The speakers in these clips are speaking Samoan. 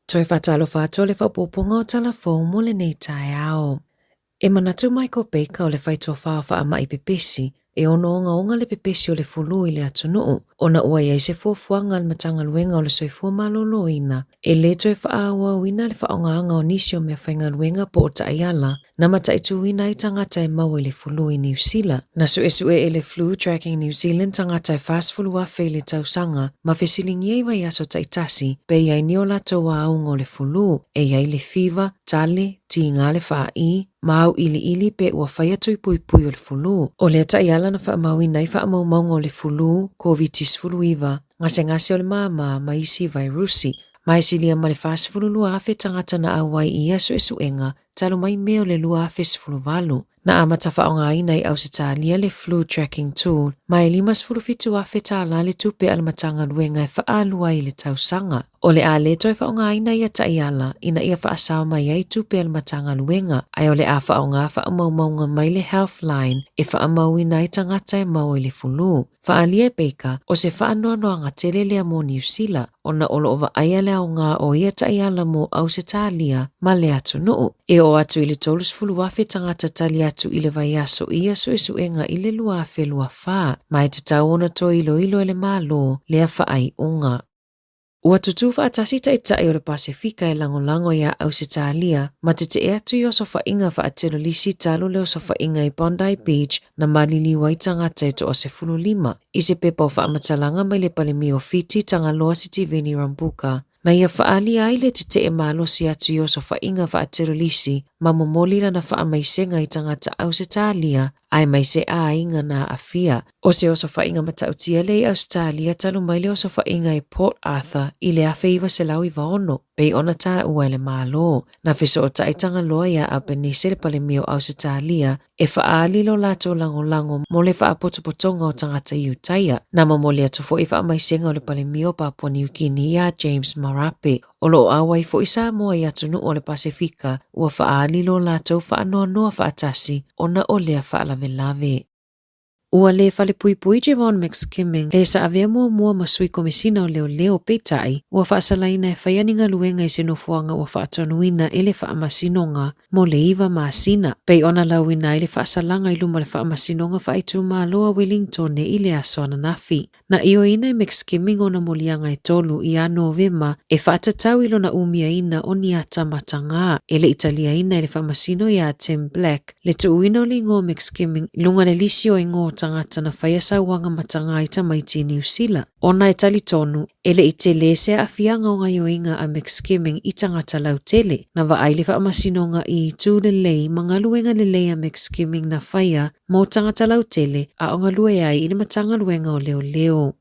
Toe faatalofa atu o le faaopoopoga o Tala Fou mo lenei taeao. E manatu Michael Baker o le faitofa o faamai pepesi e ono ogaoga le pepesi o le fulu i le atunuu ona ua i ai se fuafuaga a le Matagaluega o le Soifua Maloloina e le toe faaauauina le faaaogaina o nisi o meafaigaluega po o taiala na mataituina ai tagata e maua i le fulu i Niu Sila. Na suesue e le Flu Tracking New Zealand tagata e 40,000 i le tausaga ma fesiligia i vaiaso taitasi pe i ai ni o latou auga o le fulu, e i ai le fiva, tale, tiga le faaī, ma auiliili pe ua faia tui puipui o le fulu. O lea taiala na faamauina ai faamaumauga o le fulu, Koviti-19, gasegase o le māmā ma isi vairusi. Ma e silia ma le 42,000 tagata na auai i ia suesuega talu mai Me o le 2018. Na amata faaaogaina i Ausetalia le Flu Tracking Tool, ma e $57,000 tālā le tupe a le Matagaluega e faaalu ai i le tausaga. O le a le toe faaaogaina ia taiala ina ia faasao mai ai tupe a le Matagaluega, ae o le a faaaoga faamaumauga mai le Healthline e faamauina ai tagata e maua i le fulu. Faaalia e Baker, o se faanoanoaga tele lea mo Niu Sila, ona o lo o vaaia le aoga o ia taiala mo Ausetalia ma le atunuu. E oo atu i le 30,000 tagata tali atu i le vaiaso i ia suesuega i le 2024, ma e tatau ona toe iloilo e le Malo lea faaiuga. Ua tutū faatasi taitai o le Pasefika e lagolago iā Ausetalia ma tetee atu i osofaiga faatelolisi talu le osofaiga i Bondi Beach na maliliu ai tagata e toa 15. I se pepa o faamatalaga mai le Palemia o Fiti Tagaloa Sitiveni Rabuka, na ia faaalia ai le tetee malosi atu i osofaiga faatelolisi ma momoli lana faamaisega i tagata Ausetalia aemaise aiga na aafia. O se osofaiga matautia lea i Ausetalia talu mai le osofaiga i Port Arthur i le 1996, pei ona taua e le Malo. Na fesootai Tagaloa iā Albanese le Palemia o Ausetalia e faaali lo latou lagolago mo le faapotopotoga o tagata Iutaia. Na momoli atu foi faamaisega o le Palemia o Papua Niu Kini iā James Marape. O lo o auai foi Samoa i atunuu o le Pasefika ua faaali lo latou faanoanoa faatasi ona o lea faalavelave. Ua le falepuipui Jevon McSkimming le sa avea muamua ma sui komesina o leoleo, peitai, ua faasalaina e faia ni galuega i se nofoaga ua faatonuina e le faamasinoga mo le iva masina, pei ona lauina ai le faasalaga i luma o le faamasinoga faaitumalo a Wellingtone i le aso ananafi. Na ioeina e McSkimming ona moliaga e tolu iā Novema e faatatau i lona umiaina o ni ata matagā e le i taliaina e le faamasino iā Tim Black le tuuina o le igoa o McSkimming i luga le lisi o igoa o tagata na faia sauaga matagā i tamaiti i Niu Sila ona e talitonu e le i telē se aafiaga o gaioiga a McSkimming i tagata lautele. Na vaai le faamasinoga i itu lelei ma galuega lelei a McSkimming na faia mo tagata lautele a o galue ai i le Matagaluega o Leoleo.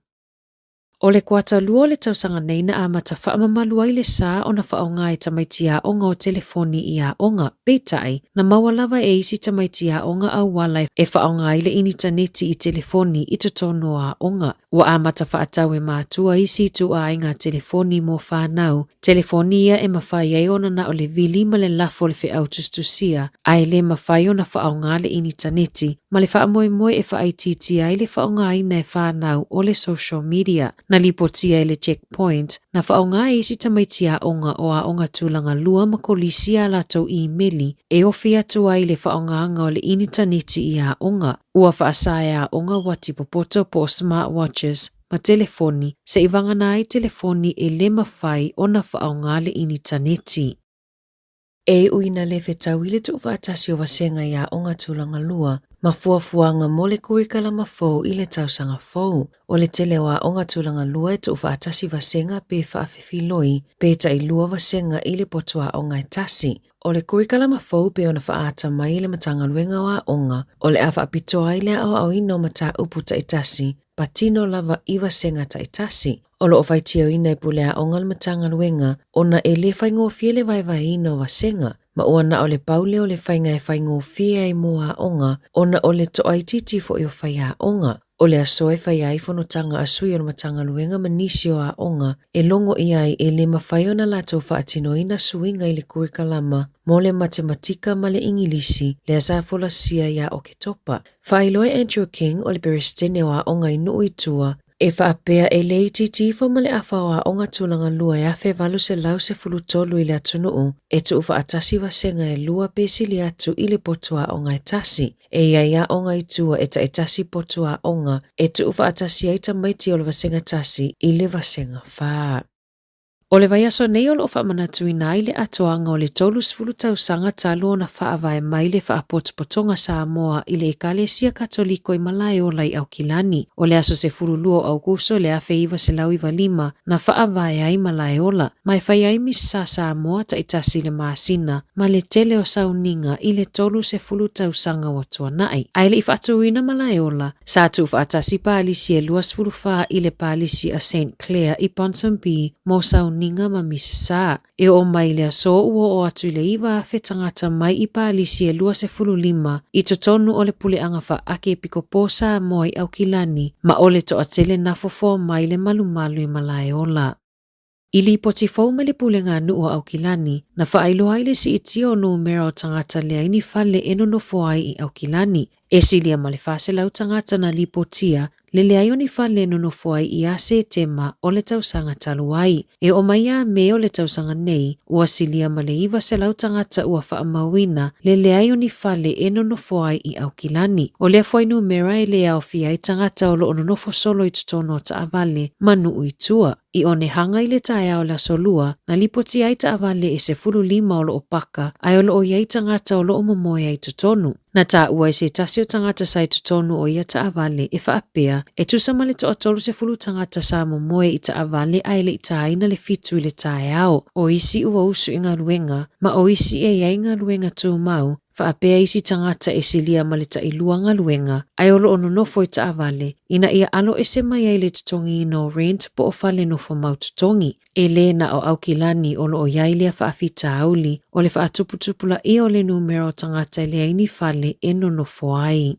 O le kuatalua o le tausaga nei na amata faamamalu ai le sa ona faaaoga e tamaiti aoga o telefoni i aoga, peitai, na maua lava e isi tamaiti aoga auala e faaaoga ai le initaneti i telefoni i totonu o aoga. Ua amata faatau e matua isi ituaiga telefoni mo fanau, telefoni ia e mafai ai ona na o le vili ma le lafo o le feau tusitusia, ae le mafai ona faaaoga le initaneti ma le faamoemoe e faaitiitia ai le faaaogaina e fanau o le social media. Na lipotia e le Check Point, na faaaoga e isi tamaiti aoga o aoga tulaga lua ma kolisi a latou imeli e ofi atu ai le faaaogaga o le initaneti i aoga. Ua faasa e aoga uati popoto po o smart watches ma telefoni se i vagana ai telefoni e le mafai ona faaaoga le initaneti. E iu ina le fetaui le tuufaatasi o vasega i aoga tulaga lua ma fuafuaga mo le kurikalama fou i le tausaga fou. O le tele o aoga tulaga lua e tuufaatasi vasega pe faafefiloi pe tailua vasega i le potu aoga e tasi. O le kurikalama fou pei ona faaata mai e le Matagaluega o Aoga, o le a faapitoa ai le aoaoina o mataupu taitasi, patino lava i vasega taitasi. O lo o faitioina e pule aoga le Matagaluega ona e le faigofie le vaevaeina o vasega, ma ua na o le pau lea o le faiga e faigofie ai mo aoga ona o le toaitiiti foi o faiaoga. O le aso e faia ai fonotaga a sui o le Matagaluega ma nisi o aoga e logo ʻia ai e le mafai ona latou faatinoina suiga i le kurikalama mo le Matematika ma le Igilisi lea sa folasia iā Oketopa. Faailoa e Andrew King o le Peresetene o Aoga i Nuu i Tua, E faapea e le itiiti ifo ma le afa o aoga tulaga lua e 1813 i le atunuu e tuufaatasi vasega e lua pe sili atu i le potu aoga e tasi. E i ai aoga i tua e taitasi potu aoga e tuufaatasi ai tamaiti o le vasega tasi i le vasega fa. O le vaiaso nei o lo o faamanatuina ai le atoaga o le 30 tausaga talu ona faavae mai le Faapotopotoga Samoa i le Ekalesia Katoliko i Malaeola i Aukilani. O le aso 12 o Aukuso i le 1995 na faavae ai Malaeola, ma e fai ai Misa Samoa taitasi i le masina ma le tele o sauniga i le 30 tausaga ua tuanai. Ae le i faatuina Malaeola, sa tuufaatasi palisi e 24 i le palisi a Saint Clair i Ponsonby mo sauniga ma Misa. E oo mai i le aso ua oo atu i le 9,000 tagata mai i palisi e 25 i totonu o le puleaga faa-Akiepikopo Samoa i Aukilani ma o le toatele na fofoa mai le malumalu i Malaeola. I lipoti fou mai le Pulega a Nuu o Aukilani, na faailoa ai le siitia o numera o tagata leai ni fale e nonofo ai i Aukilani. E silia ma le 400 tagata na lipotia le leai o ni fale e nonofo ai ia Setema o le tausaga talu ai. E oo mai ia Me o le tausaga nei, ua silia ma le 900 tagata ua faamauina le leai o ni fale e nonofo ai i Aukilani. O lea fuainumera e le aofia ai tagata o lo o nonofo solo i totonu o taavale ma nuu i tua. I Onehanga i le taeao o le Aso Lua, na lipotia ai taavale e 15 o lo o paka ae o lo o i ai tagata o lo o momoe ai i totonu. Na taua e se tasi o tagata sa i totonu o ia taavale e faapea, e tusa ma le toa-30 tagata sa momoe i taavale ae le i tāina le fitu i le taeao. O isi ua usu i galuega, ma o isi e i ai galuega tumau, faapea isi tagata e silia ma le tailua galuega ae o lo o nonofo i taavale ina ia alo ese mai ai le totogiina o rent po o fale nofo mau totogi. E lē na o Aukilani o lo o i ai lea faafitauli o le faatuputupulaia o le numera o tagata e leai ni fale e nonofo ai.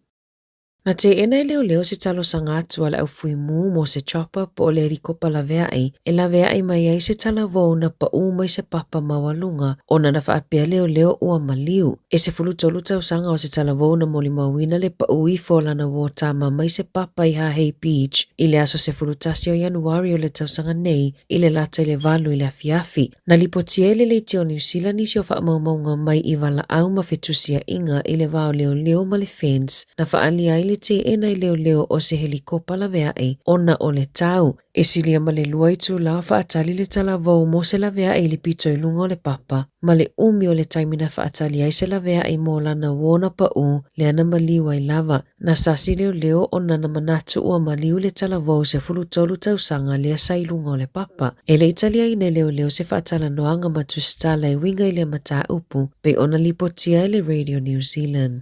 Na teena e leoleo se talosaga atu a le aufuimu mo se chopper po o le helikopa laveai e laveai mai ai se talavou na paʻū mai se papa maualuga ona na faapea leoleo ua maliu. E 13 tausaga o se talavou na molimauina le paʻū ifo o lana uō tama mai se papa i Hahei Beach i le aso 11 o Ianuari o le tausaga nei i le lata i le valu i le afiafi. Na lipotia e le Leitio o Niu Sila nisi o faamaumauga mai i valaau ma fetusiaiga i le va o leoleo ma le fence na faaalia ai le teena i leoleo o se helikopa laveai ona o le tau. E silia ma le lua itula o faatali le talavou mo se laveai i le pito i luga o le papa ma le umi o le taimi na faatali ai se laveai mo lana uō na paʻū lea na maliu ai lava. Na sasi leoleo ona na manatu ua maliu le talavou 13 tausaga lea sa i luga o le papa. E le i taliaina e leoleo se faatalanoaga ma tusitala e uiga i lea mataupu, pei ona lipotia e le Radio New Zealand.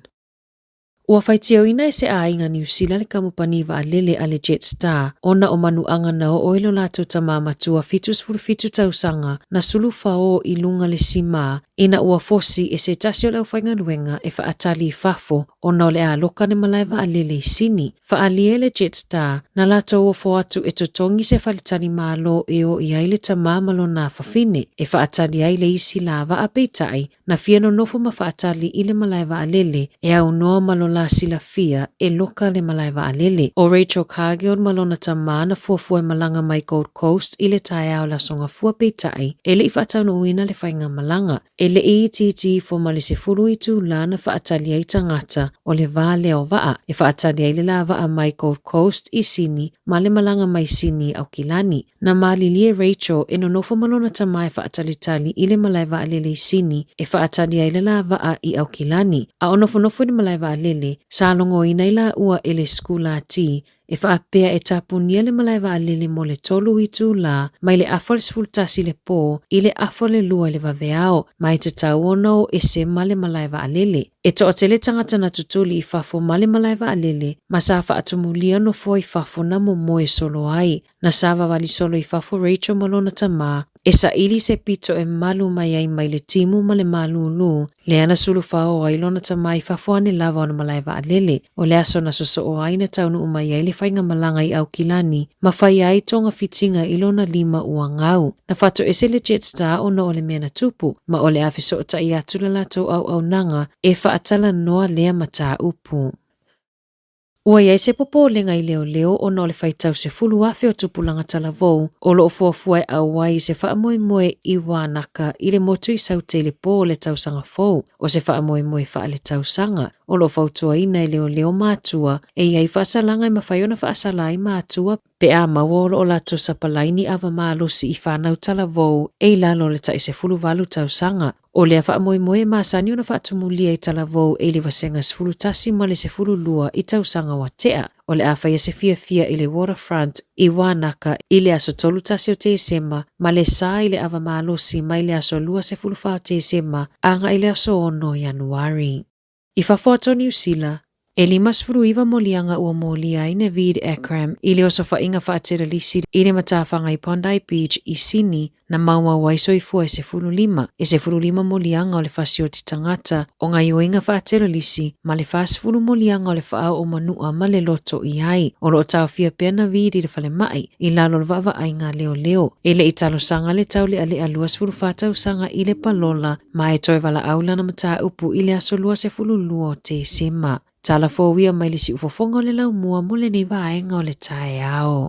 Ua faitioina e se aiga Niu Sila le kamupani vaalele a le Jetstar ona o manuaga na oo i lo latou tama matua 77 tausaga na sulufaō i luga le simā ina ua fosi e se tasi o le aufaigaluega e faatali i fafo ona o le aloka le malae vaalele i Sini. Faaalia le Jetstar, na latou ofo atu e totogi se faletali malo e o i ai le tama ma lona afafine, e faatali ai le isi la vaa peitai, na fia nonofo ma faatali i le malae vaalele, e aunoa ma lo la silafia e loka le malae vaalele. O Rachel Cargill ma lona tama na fuafua e malaga mai Gold Coast i le taeao le Aso Gafua peitai, e le i faataunuuina le faigamalaga. E le i itiiti ifo ma le 10 itula na faatali ai tagata o le va lea o vaa e faatali ai le la vaa mai Gold Coast i Sini ma le malaga mai Sini i Aukilani. Na malilie Rachel e nonofo ma lona tama e faatalitali i le malae vaalele i Sini e faatali ai le la vaa i Aukilani. A o nofonofo i le malae vaalele, sa logoina i laua e le sikulati e faapea e tapunia le malae vaalele mo le tolu itula mai le afa o le 11 i le pō i le afa o le lua i le vaveao, ma e tatau ona o ese ma le malae vaalele. E toatele tagata na tutuli i fafo ma le malae vaalele ma sa faatumulia nofoa i fafo na momoe solo ai. Na savavali solo i fafo Rachel ma lona tama e saili se pito e malu mai ai mai le timu ma le malūlū, lea na sulufaō ai lona tama i fafo ane lava o le malae vaalele. O le aso na sosoo ai na taunuu mai ai le faigamalaga i Aukilani ma fai ai togafitiga i lona lima ua gau. Na fatoese le Jetstar ona o le mea na tupu, ma o le a fesootai atu le latou auaunaga e faatalanoa lea mataupu. Ua i ai se popolega i leoleo ona o le faitau 10,000 o tupulaga talavou o lo o fuafua e auai i se faamoemoe i Wanaka i le motu i Saute i le pō o le tausaga fou. O se faamoemoe faaletausaga o lo o fautuaina e leoleo matua e i ai faasalaga e mafai ona faasala ai matua pe a maua o lo o latou sapalai ni ava malosi i fanau talavou e i lalo o le tai 18 tausaga. O lea faamoemoe e masani ona faatumulia i talavou e i le vasega 11 ma le 12 i tausaga ua tea. O le a faia se fiafia i le Waterfront i Wanaka i le aso 31 o Tesema ma le sa i le ava malosi mai le aso 24 o Tesema agai i le aso 6 o Ianuari. I fafo atu o Niu Sila, e 59 moliaga ua molia ai Naveed Akram i le osofaiga faateralisi i le matafaga i Bondi Beach i Sini na maumau ai soifua e 15, e 15 moliaga o le fasioti tagata o gaioiga faateralisi ma le 40 moliaga o le faaoo manua ma le loto i ai. O lo o taofia pea Naveed i le falemai i lalo o le vaavaaiga a leoleo. E le i talosaga le taulealea 24 tausaga i le palola ma e toe valaau lana mataupu i le aso 22 o Tesema. Tala fou ia mai le siufofoga o le laumua mo lenei vaega o le taeao.